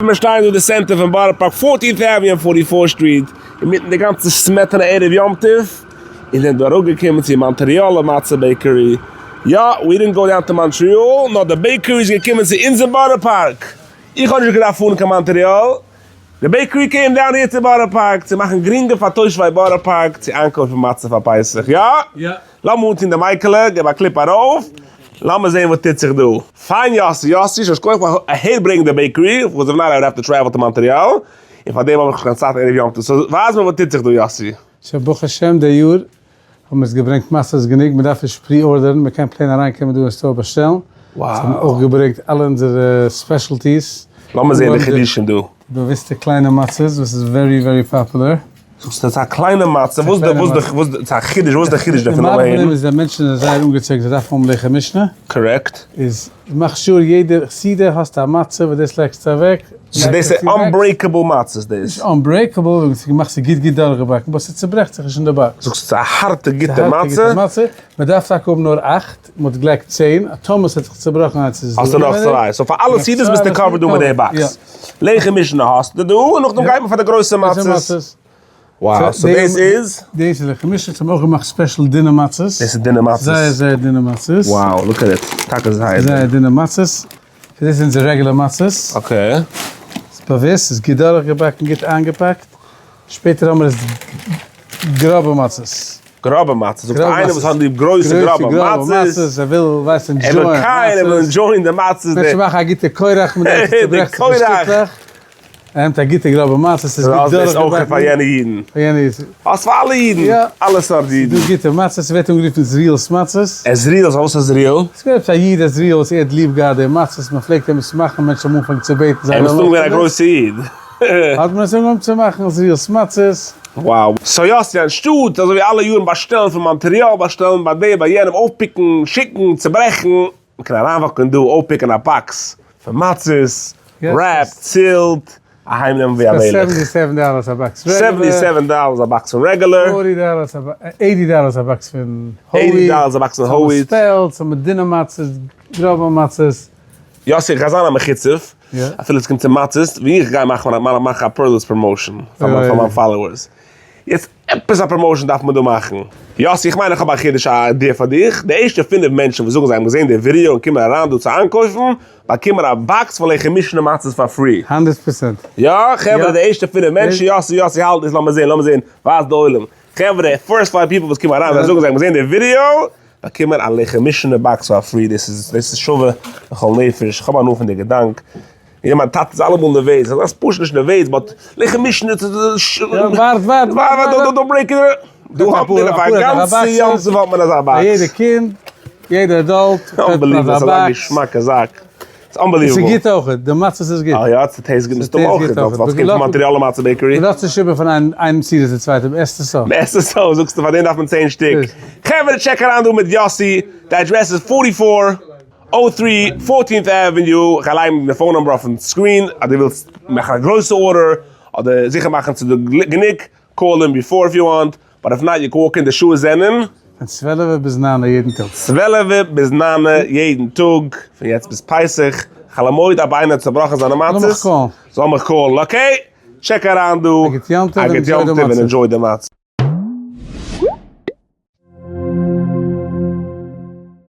מיר שטייען דא אין די center פון בארא פארק, Fourteenth Avenue און Forty Four Street, אינמיטן די גאנצע סמעטענע ערב יום טוב, און זענען דא אראפגעקומען צו מאנטריאלע מצה bakery. יא, we didn't go down to מאנטריאל, נאר די bakery איז געקומען צו אונז אין בארא פארק. איך האב נישט געדארפט פארן קיין מאנטריאל, די bakery came down here צו בארא פארק צו מאכן גרינגער פאר תושבי בארא פארק צו איינקויפן מצה פאר פסח. יא? יא. לאמיר אנטון די מייקעלע, געב א קליפ ארויף, לאמיר זען וואס טוט זיך דא. פיין יאסי יאסי, יישר כח פאר אהער ברענגען די bakery, וואס if not I would have to travel to מאנטריאל, און פאר דעם האב איך נישט קיין צייט ערב יום טוב, so ווייז מיר וואס טוט זיך דא יאסי. so ברוך השם די יאר האבן מיר עס געברענגט מצות גענוג, מען דארף נישט pre order ן, מען קען plain אריינקומען דא אין store באשטעלן, אונז האבן אויך געברענגט אלע אונזערע specialties. לאמיר זען די חידושים דא. די באוויסטע קליינע מצות וואס איז very very popular. זאגסט עס איז א קליינע מצה, וואס די וואס די וואס די, ס'איז א חידוש, וואס איז די חידוש דערפון? די מעלה פון דעם איז די מענטשן זענען זייער אנגעצויגן זיי דארפן האבן לחם משנה. Correct. איז מאך sure יעדע סעודה האסטו א מצה וואס דאס לייגסטו אוועק. So דאס איז unbreakable מצות דאס? נישט unbreakable, ווען ס'איז געמאכט ס'איז גוט גוט דורכגעבאקן but ס'צוברעכט זיך נישט אין די באק. זאגסט ס'איז א הארטע גוטע מצה? ס'איז א הארטע גוטע מצה, מ'דארף טאקע האבן נאר אכט, מ'האט געלייגט צען, טאמער ס'האט זיך צובראכן איינס איז עס דא. האסטו נאך צוויי, so פאר אלע סעודות ביסטו covered דא מיט די box. לחם משנה האסטו דא, און נאכדעם גייט מען פאר די גרויסע מצות. Wow, so דאס איז? דאס איז לחם משנה, אונז האבן אויך געמאכט special דינע מצות. דאס איז דינע מצות. זייער זייער דינע מצות. Wow, look at it, טאקע זייער דין. זייער דינע מצות. דאס איז אונזער רעגולער מצות. Okay. ס'איז באוויסט, ס'איז גוט דורכגעבאקן, גוט איינגעפאקט. שפעטער האבן מיר עס גראבע מצות. גראבע מצות, זאגסט איינער וואס האט ליב גרויסע גראבע מצות, ער וויל ווייסט enjoy ען מצות, ער וויל enjoy ען די מצות, מענטשן מאכן א גוטע כורך מיט דעם, ס'צוברעכט זיך אין שטיקלעך, ער נעמט א גוטע גראבע מצה, ס'איז גוט דורכגעבאקן, פאר יענע אידן, פאר יענע אידן, האסט פאר אלע אידן, אלע סארט אידן, ס'איז דא גוטע מצות, ס'ווערט אנגערופן עזריאל'ס מצות, עזריאל'ס, פארוואס עזריאל? ס'איז געווען עפעס א איד עזריאל וואס ער האט ליב געהאט די מצות, מ'פלעגט אים עס מאכן, מענטשן האבן אנגעפאנגען צו בעטן זיי ער מוז זאלן האבן געווען א אויך גרויסע איד. האט מען עס אנגעהויבן צו מאכן עזריאל'ס מצות. Wow. So יאסי, אנשטאט אזוי ווי אלע יארן באשטעלן פון מאנטריאל, באשטעלן ביי דעם ביי יענעם, אויפפיקן, שיקן, צוברעכן, מ'קען אריינוואקן דא, אויפפיקן א box פון מצות, wrapped, sealed, אהיימנעמען ווי א מלך. Seventy seven dollars א box regular. Seventy seven dollars א box פון regular. Forty dollars א box, eighty dollars א box פון whole wheat. Eighty dollars א box פון whole wheat. ס'האט spelt, ס'האט דינע מצות, גראבע מצות. יאסי, איך גיי זיין א מחוצף, אפילו עס קומט צו מצות, ווי איך גיי מאכן מאכן א פערלס promotion פאר מיין followers. יעצט עפעס א promotion דארף מען דא מאכן. יאסי איך מיין איך האב א חידוש א idea פאר דיך, די ערשטע פינף מענטשן וואס זאגן זיי האבן געזען די ווידעא און קומען אריין דא צו איינקויפן, באקומען א box פון לחם משנה מצות פאר free. הונדערט פראצענט. יא חברה די ערשטע פינף מענטשן, יאסי יאסי האלט דאס לאמיר זען לאמיר זען ווייז די עולם. חברה first five people וואס קומען אריין זיי זאגן זיי האבן געזען די ווידעא, באקומען א לחם משנה box פאר free, דאס איז דאס איז שווה לכל נפש, איך האב הנאה פון די געדאנק, יא מיין טאטע איז אלעמאל נערוועז, ער איז פשוט נישט נערוועז but לחם משנה ווארט ווארט ווארט don't break it, דא האט מען אויף א גאנצע יום טוב האט מען אזא box, יעדע קינד, יעדע adult, unbelievable, אזא געשמאקע זאך. ס'איז unbelievable. ס'איז גוט אויכעט, די מצות איז גוט. אה יא? ס' taste גוט מסתמא אויכעט, ווייל ס'קומט פון מאנטריאלע מצה bakery. מ'לאזט נישט איבער פון איין סעודה צו צווייטע, מ'עסט עס אויף. מ'עסט עס אויף, זאגסטו פאר דעם דארף מען צען שטיק. חברה check אריין דא מיט יאסי, די אדרעס איז forty four o three Fourteenth Avenue, כ'גיי לייגן די phone number אויפן screen אז דו ווילסט מאכן א גרויסע order אדער זיכער מאכן ס'איז דא גענוג, call אים before if you want, but if not you can walk in, די שעות זענען? פון צוועלעווע ביז ניינע יעדן טאג. צוועלעווע ביז ניינע יעדן טאג, פון יעצט ביז פסח, חול המועד אויב איינער האט צובראכן זיינע מצות, זאל מיך call ן, okay? Check אריין דא, א גוט יום טוב און enjoy די מצות.